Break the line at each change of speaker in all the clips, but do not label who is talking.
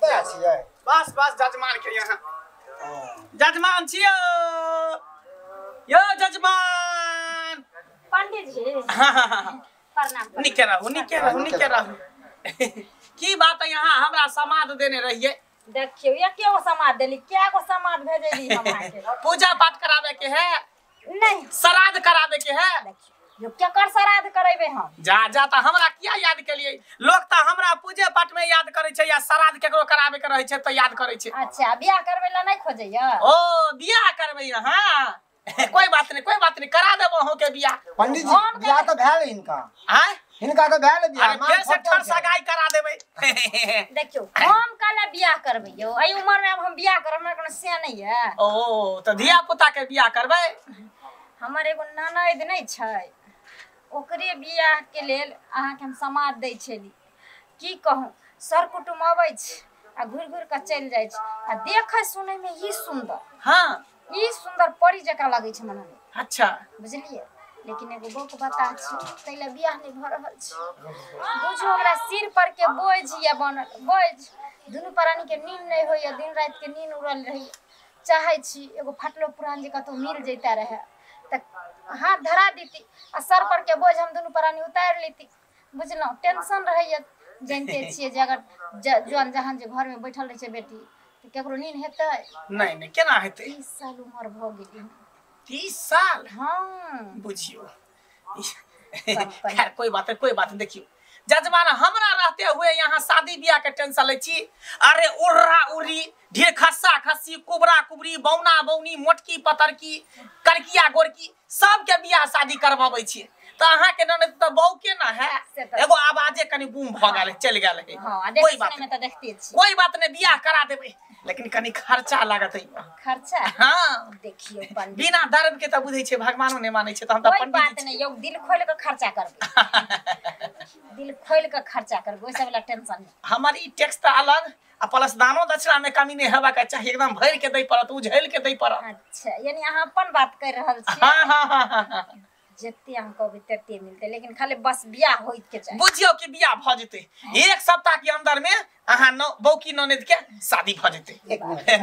एतय छियै?
बस बस जजमान के यहाँ जजमान छियो यो जजमान
पंडित जी।
हाँ,
प्रणाम।
निके रहू निके रहू निके रहू। की बात है यहाँ हमरा समाद देने रहिए?
देखियो एके गो समाद देली, क्या गो समाद भेजली हम अहाँके?
पूजा पाठ करावे के है?
नहीं।
श्राद्ध करावे के है?
देखियो यो केकर श्राद्ध करेबे हम?
जा जा त हमरा किया याद केलिए? लोग त हमरा पूजे पाठ में याद करे छै या श्राद्ध केकरो करावे के रहे छै त याद करे छै।
अच्छा बियाह करबे ला नहीं खोजैया?
ओ बियाह करबे यहाँ? कोई बात नहीं कोई बात नहीं, करा देबो अहूँ के बियाह।
पंडित जी बियाह त भेल हिनका।
आय
हिनका त भेल बियाह।
अरे फेर से ठर सगाई करा देबै।
देखियो हम काला बियाह करबै यौ, एहि उम्र में अब हम बियाह करब हमरा कोनो से नहीं है।
ओ त धिया पुता के बियाह करबै?
हमर एगो ननद नहीं छै, ओकरे बियाह के लेल अहाँके हम समाद दै छली। की कहूँ सर कुटुम अबै छै आ घुरि घुरि कऽ चलि जाइ छै आ देखै सुनै में ई सुन्दर,
हाँ
ई सुन्दर परी जकाँ लगै छै मन।
अच्छा
बुझलियै, लेकिन एगो बौक बता छै ताहि लए बियाह नहि भऽ रहल छै। बुझू हमरा सिर पर के बोझ यऽ बनल बोझ, दुनू प्राणी के नींद नहि होइए, दिन राति के नींद उड़ल रहैए। चाहै छी एगो फटलो पुरान जे कतहु मिल जैता रहए तऽ हाथ धरा देती आ सर पर के बोझ हम दुनू प्राणी उतारि लेती। बुझलहुँ टेंशन रहैए, जानिते छियै जे अगर जन जहान जे घरमे बैठल रहै छै बेटी तऽ केकरो नींद हेतै?
नहीं नहीं केना हेतै?
30 साल उम्र भऽ गेलै।
30 साल?
हाँ
बुझियो। खैर कोई बात नहीं कोई बात नहीं। देखियो जजमान हमरा रहते हुए यहाँ शादी ब्याह के टेंशन लै छी। अरे उर्रा उर्री ढेर खस्सा खस्सी कुबरा कुबरी बौना बौनी मोटकी पतरकी करकिया गोरकी सबके बियाह शादी करवाबै छी। त अहाँ के ननद त बौ के ना है, एगो आवाजे कनी बूम भ गेल चलि गेल है।
हां
कोई बात
में त देखते छी।
कोई बात नहीं बियाह करा देबै, लेकिन कनी खर्चा लागत है।
खर्चा?
हां
देखियो पंडित
बिना दर्द के त बुझै छै भगवानो नहीं मानै छै त हम त
पंडित। कोई बात नहीं यौ, दिल खोल के खर्चा करबै। दिल खोल के खर्चा करबै, ओइ सब वाला टेंशन नहीं।
हमर ई टैक्स त अलग आ प्लस दानो दक्षिणा में कमी नहीं हेबा के चाही, एकदम भरि के दै पड़त, उझेल के दै पड़त।
अच्छा यानी अहाँ अपन बात कर रहल छी?
हां हां हां हां
जते अहाँ कहबै तते मिलतै, लेकिन खाली बस बियाह होइत के चाही।
बुझियौ कि बियाह भ जेतै एक सप्ताह के अंदर में अहाँ बौकी ननद के शादी भ जेतै।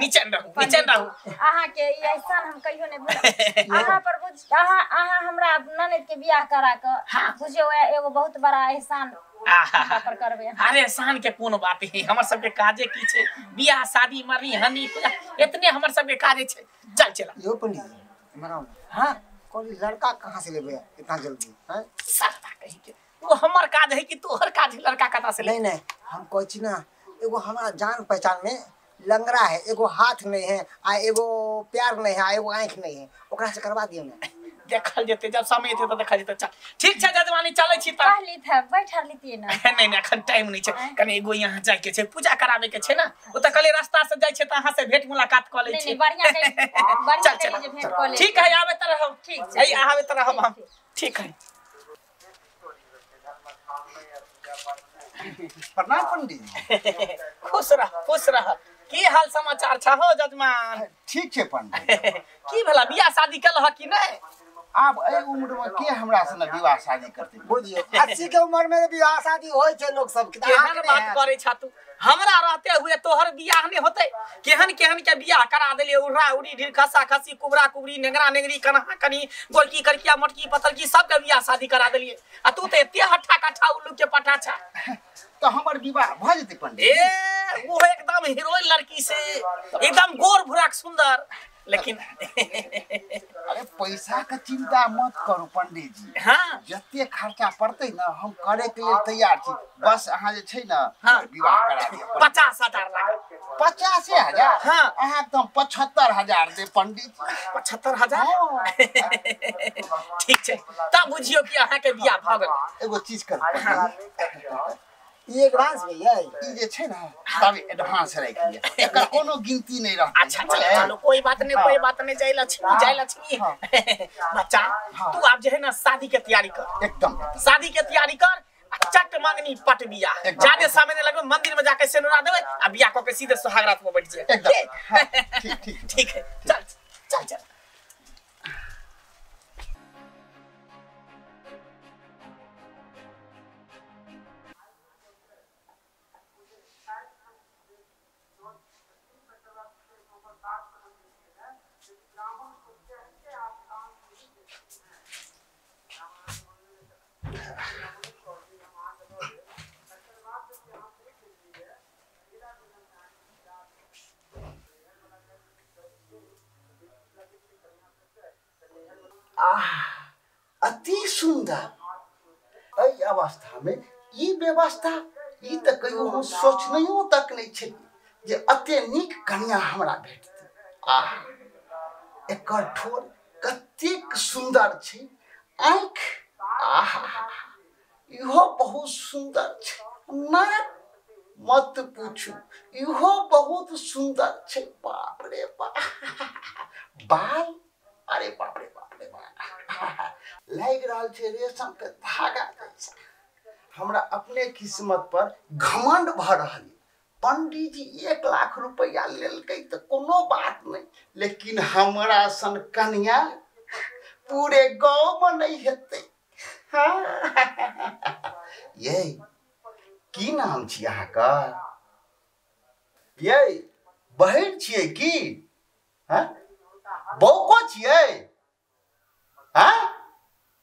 निचैन रहू निचैन रहू।
अहाँ के ई एहसान हम कहियो नहीं भूलब। अहाँ पर बुझ अहाँ अहाँ हमरा ननद के बियाह करा के बुझियौ एगो बहुत बड़ा एहसान पर करबै।
अरे एहसान के कोन बात है, हमर सबके काजे की छै? बियाह शादी मरनी हनी पूजा इतने हमर सबके काजे छै। चल चल
यो पंडित जी मराउ।
हां
कोई लड़का कहाँ से लेबे इतना जल्दी? हैं
सरता कहि के वो हमर काज है कि तोहर काज है लड़का कता से?
नहीं नहीं हम कहै छी ना, एगो हमरा जान पहचान में लंगड़ा है, एगो हाथ नहीं है आ एगो प्यार नहीं है आ एगो आँख नहीं है, ओकरा से करवा दियो ना।
देखल जेतै जब समय एतै त देखल जेतै। चल ठीक छै जजमानी चलै छी त।
कहली था बैठल लीतिए ना।
नहीं नहीं अखन टाइम नहीं छै, कनी एगो यहाँ जाय के छै पूजा करावे के छै ना, ओ त कले रास्ता से जाय छै त अहाँ से भेंट मुलाकात क लै छी।
नहीं बढ़िया बढ़िया करी जे भेंट क ले।
ठीक है आबे त रहब।
ठीक छै
आबे त रहब हम। ठीक है
प्रणाम पंडित जी।
खुश रह खुश रह। की हाल समाचार छ हो जजमान?
ठीक छै पंडित।
की भेला बियाह शादी केलह कि नहीं?
आब एहि उम्र में के हमरा से विवाह शादी करते?
बुझियो 80 के उम्र में विवाह शादी होय छै लोग सब के।
केहन बात करे छा तू, हमरा रहते हुए तोहर बियाह नहीं होते? केहन केहन के बियाह करा देलिए, उर्रा उरी ढीर खसा खसी कुबरा कुबरी नेंगरा नेंगरी कन्हा कनी गोलकी करकिया मोटकी पतरकी सब के बियाह शादी करा देलिए आ तू त एते हट्ठा कट्ठा उल्लू के पटा छा।
तो हमर विवाह भ जेतै पंडित?
ए वो एकदम हीरोइन लड़की से एकदम गोर भुराक सुंदर, लेकिन
अरे पैसा के चिंता मत करू पंडित जी।
हाँ
जते खर्चा पड़तै ना हम करे के लेल तैयार छी, बस अहाँ जे छै ना
हाँ।
विवाह करा दिअ।
50,000 लागत।
85,000?
हाँ
अहाँ एकदम 75,000 दे पंडित जी।
75,000? ठीक छै तब बुझियौ कि अहाँ के बियाह भ गेल।
एगो चीज करू पंडित,
ई एडवांस में ये
ई जे छै ना तब एडवांस राखि लिअ, एकर कोनो गिनती नहीं रहतै।
अच्छा चलो चलो कोई बात नहीं कोई बात नहीं। जय लक्ष्मी जय लक्ष्मी। बच्चा तू आप जे है ना शादी के तैयारी कर,
एकदम
शादी के तैयारी कर आ चट मांगनी पट बियाह। जादे समय नहीं लगबे, मंदिर में जाके सेनुरा देबै आ बियाह क के सीधे सोहागरात में बैठ जाए।
एकदम ठीक ठीक
ठीक है चल चल चल।
आह अति सुंदर। एहि अवस्था में ई व्यवस्था ई त कहियो हम सोचनैयो तक नहीं छलियै जे अते नीक कन्या हमरा भेटतै। आह एकर ठोर कतेक सुंदर छै, आँखि आह इहो बहुत सुंदर छै, नाक मत पूछू इहो बहुत सुंदर छै। बाप रे बाप, बाल अरे बाप रे बाप रे बाप, लागि रहल छै रेशम के धागा जैसा। हमरा अपने किस्मत पर घमंड भऽ रहल। पंडित जी 1 लाख रुपया लेलकै तऽ कोनो बात नहीं, लेकिन हमरा सन कन्या पूरे गाँव में नहीं हेतै। हाँ ये की नाम छी अहाँके? ये बहिर छियै की? हाँ बौको छियै? हाँ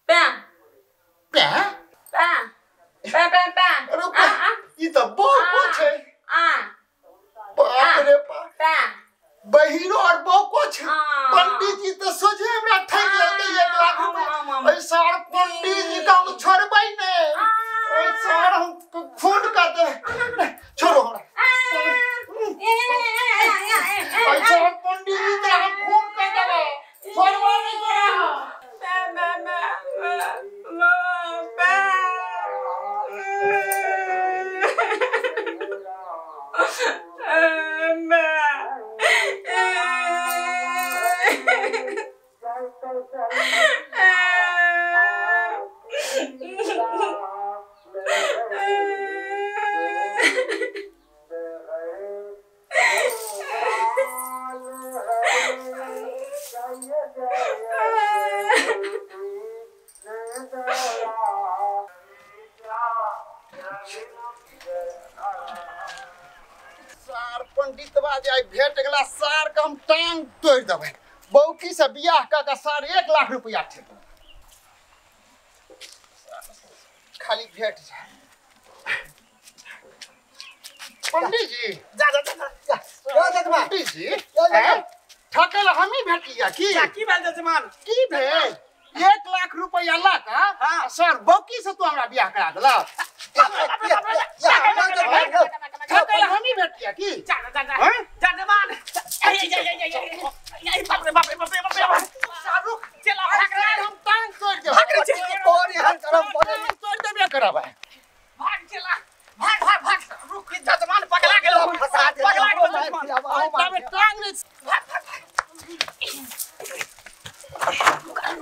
पै
पै
पै पै पै पै।
अरे ई तऽ बौको छै। बाप रे बाप, बहिरो और बौको छै। पंडित जी तऽ सोझे हमरा ठकि लेलकै 1 लाख रुपया। एहि सार पंडित जी के हम छोड़बै नै, एहि सार हम खून कऽ देबै। छोड़ो हमरा, एहि सार पंडित जी के हम खून कऽ देबै, छोड़बै नै तोरा। सार पंडितवा जे आइ भेट गेला सार के हम टांग तोड़ि देबै। बौकी से बियाह कऽ के सार 1 लाख रुपया ठेकबै, खाली भेट जाए। पंडित जी
जा जा जा
जा
पंडित जी ठकै ला हमही भेटलियै की?
की भेल जजमान?
की भेल? 1 लाख रुपया लऽ कऽ सर बौकी से तू हमरा बियाह करा देलक। ठकै ला हमही भेटलियै की?
जा जा जा जजमान, बाप रे बाप रे बाप रे बाप रे, शाहरुख चला भाग रे,
हम टांग तोड़ि देबै।
भाग रे,
कोन एहन करम
टांग तोड़ि देबे करबै।
भाग चला, भाग भाग भाग, रुक जजमान पगला गेल,
फसा देलक,
पगला गेल जजमान।
तबे टांग नहि,
भाग भाग भाग, रुक रुक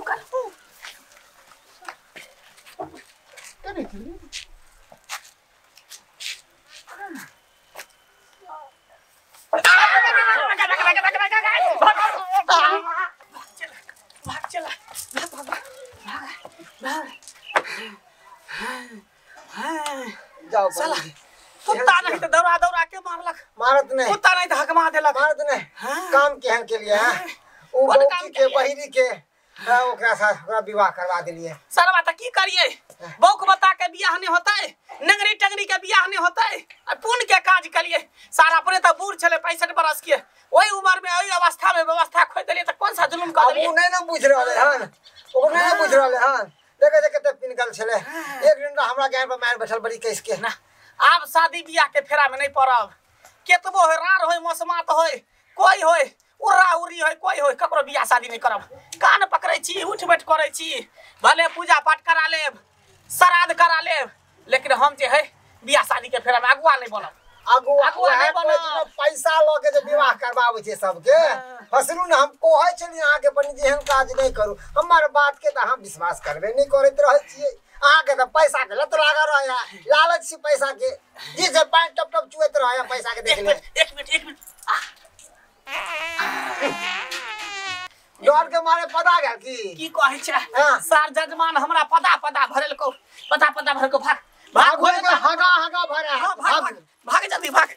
भाग चला, भाग भाग भाग भाग।
जाओ
साला कुत्ता नहीं तो दौड़ा दौड़ा के मारलक,
मारत नहीं,
कुत्ता नहीं तो हकमा देलक,
मारत नहीं। काम केहन के लिए है? ओ बौकी के बहिरी के ओकरा साथ ओकरा विवाह करवा देलिए।
सरवा त की करिए, बौक बता के बियाह नहीं होतै, नंगरी टंगरी के बियाह नहीं होतै, आ पुण्य के काज करिए। सारा अपने त बूढ़ छले 65 बरस के, ओहि उम्र में ओहि अवस्था में व्यवस्था खोइ देलिए त कौन सा जुलुम कर देलिए?
उ नहीं न बुझ रहले हन, ओ नहीं न बुझ रहले हन। देखे देखे कते पिनकल छले, एक दिन हमरा गाय पर मार बैठल बड़ी केस के।
ना आब शादी बियाह के फेरा में नहीं पड़ब, केतबो होय रार होय मसमात होय कोई होय उर्रा उर्री होय कोई होय, ककरो बियाह शादी नहीं करब। कान पकड़ै छी, उठ बैठ करै छी, भले पूजा पाठ करा लेब, श्राद्ध करा लेब, लेकिन हम जे है बियाह शादी के फेरा में अगुआ नहीं बनब।
अगुआ नहीं बनब, पैसा लऽ के जे विवाह करबाबै छै सबके। हसरू ने हम कहै छलियै अहाँके पंडित जी एहन काज नहि करू, हमर बात के तऽ अहाँ विश्वास करबे नहि करैत रहै छियै। अहाँके तऽ पैसा के लत लागल रहैया, लालच छी पैसा के, जी से पानि टप टप चुएत रहैया पैसा के देखले।
एक मिनट एक मिनट,
डर के मारे पदा गेल की?
की कहै छै सार जजमान हमरा पदा पदा भरेलको, पदा पदा भरेलको। भाग